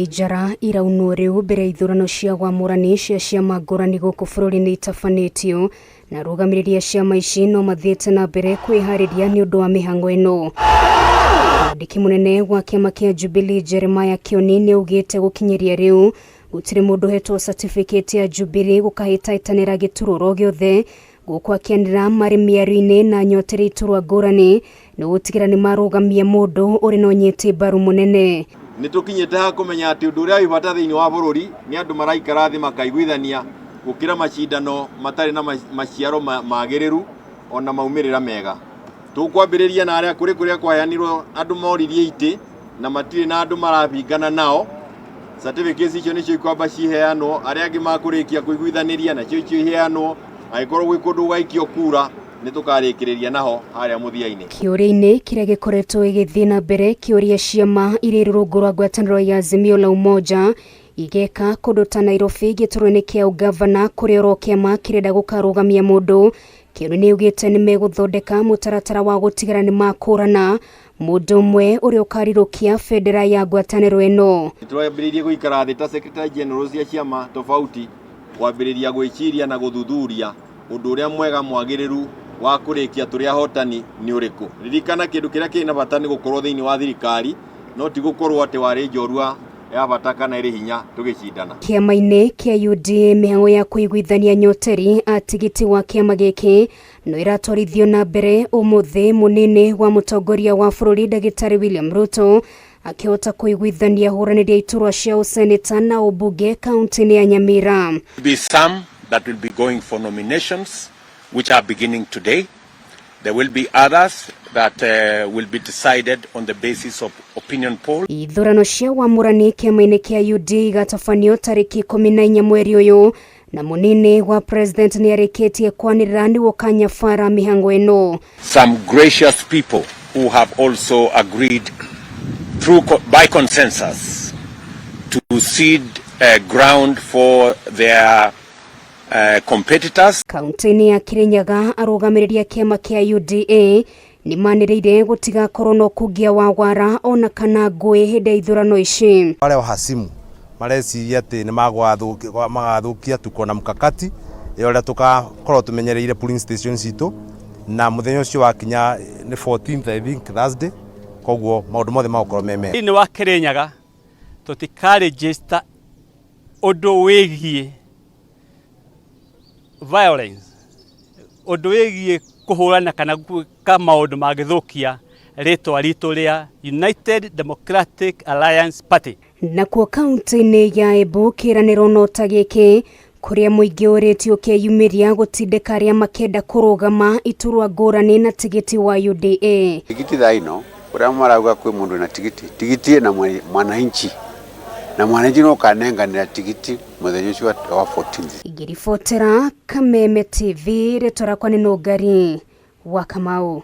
Njara iraunwo rĩu mbere ya ithurano cia wamũrani cia ciama ngũrani gũkũ bũrũri-inĩ itabanĩtio na arũgamĩrĩri a ciama ici no mathiĩte na mbere kwĩharĩria nĩ ũndũ wa mĩhang'o ĩno. Mwandĩki mũnene wa kĩama kĩa Jubilee Jeremiah Kioni nĩ augĩte gũkinyĩria rĩu gũtirĩ mũndũ ũhetwo certificate ya Jubilee gũkahĩtahĩtanĩra gĩturwa o gĩothe gũkũ akĩanĩrĩra marĩ mĩario-inĩ na anyoteri iturwa ngũrani nĩ gũtigĩra nĩ marũgamia mũndũ ũrĩ na ũnyiti mbaru mũnene. Nĩ tũkinyĩte ha kũmenya atĩ ũndũ ũrĩa wĩ bata thĩinĩ wa bũrũri nĩ andũ maraikara thĩ makaiguithania gũkĩra macindano matarĩ na maciaro magĩrĩru ona maumĩrĩra mega. Tũkwambĩrĩria na arĩa kũrĩ kũrĩa kwaheanirwo andũ moririe itĩ na matirĩ na andũ marabingana nao. Certificates icio nĩcio ikwamba ciheanwo, arĩa angĩ makũrĩkia kũiguithanĩria nacio icio iheanwo, angĩkorwo gwĩ kũndũ gũgaikio kura nĩ tũkarĩkĩrĩria naho harĩa mũthia-inĩ. Kĩũria-inĩ kĩrĩa gĩkoretwo gĩgĩthiĩ na mbere kĩũria ciama irĩ rũrũngũ rwa ngwatanĩro ya Azimio la Umoja igeka kũndũ ta Nairobi gĩturwa-inĩ kĩa ũngavana kũrĩa oro kĩama kĩrenda gũkarũgamia mũndũ. Kĩoni nĩ yugĩte nĩ megũthondeka mũtaratara wa gũtigĩra nĩ makũrana mũndũ ũmwe ũrĩa ũkarirũkia bendera ya ngwatanĩro ĩno. Nĩ twambĩrĩirie gũikara thĩ ta secretary general cia ciama tofauti kwambĩrĩria gwĩciria na gũthuthuria ũndũ ũrĩa mwega mwagĩrĩru wa kũrĩkia tũrĩ ahotani nĩ ũrĩkũ. Ririkana kĩndũ kĩrĩa kĩrĩ na bata nĩ gũkorwo thĩinĩ wa thirikari no ti gũkorwo atĩ warĩ njorua ya bata kana ĩrĩ hinya tũgĩcindana. Kĩama-inĩ kĩa UDA mĩhang'o ya kũiguithania nyoteri a tigiti wa kĩama gĩkĩ no ĩratwarithio na mbere ũmũthĩ mũnini wa mũtongoria wa bũrũri ndagĩtarĩ William Ruto akĩhota kũiguithania hũranĩri a iturwa cia ũseneta na ũmbunge kaunti-inĩ ya Nyamira. Be some that will be going for nominations which are beginning today. There will be others that will be decided on the basis of opinion poll. Ithurano cia wamũrani kĩama-inĩ kĩa UDA igatabanio tarĩki 14 mweri ũyũ na mũnini wa president nĩ arĩkĩtie kwanĩrĩra nĩwe ũkanyabara mĩhang'o ĩno. Some gracious people who have also agreed through by consensus to cede ground for their competitors. Kaunti-inĩ ya Kirinyaga arũgamĩrĩri a kĩama kĩa UDA nĩ manĩrĩire gũtigakorwo na ũkungia wa wara ona kana ngũĩ hĩndĩ ya ithurano ici. Wale wahasimu mareciria atĩ nĩ magathũkia, tuko na mkakati ya ũrĩa tũgakorwo tũmenyereire polling station citũ na mũthenya ũcio wakinya nĩ 14th, I think Thursday, koguo maũndũ mothe magũkorwo me mega. Thĩinĩ wa Kirinyaga tũtikarĩnjĩsta ũndũ wĩgiĩ violence, ũndũ wĩgiĩ kũhũrana kana gwĩka maũndũ mangĩthũkia rĩtwa ritũ rĩa United Democratic Alliance Party. Nakuo kaunti-inĩ ya Embu kĩranĩro no ta gĩkĩ kũrĩa mũingĩ ũrĩtio ũkeyumĩria gũtindĩka arĩa makenda kũrũgama iturwa ngũrani na tigiti wa UDA. Tigiti thaa ino ũrĩa marauga kwĩ mũndũ na tigiti, tigiti ĩna mwananchi na mwananchi no kanenganĩra tigiti mũthenya ũcio wa 14th. Ngĩribotera Kameme TV, rĩtwa rakwa nĩ Nũngari wa Kamau.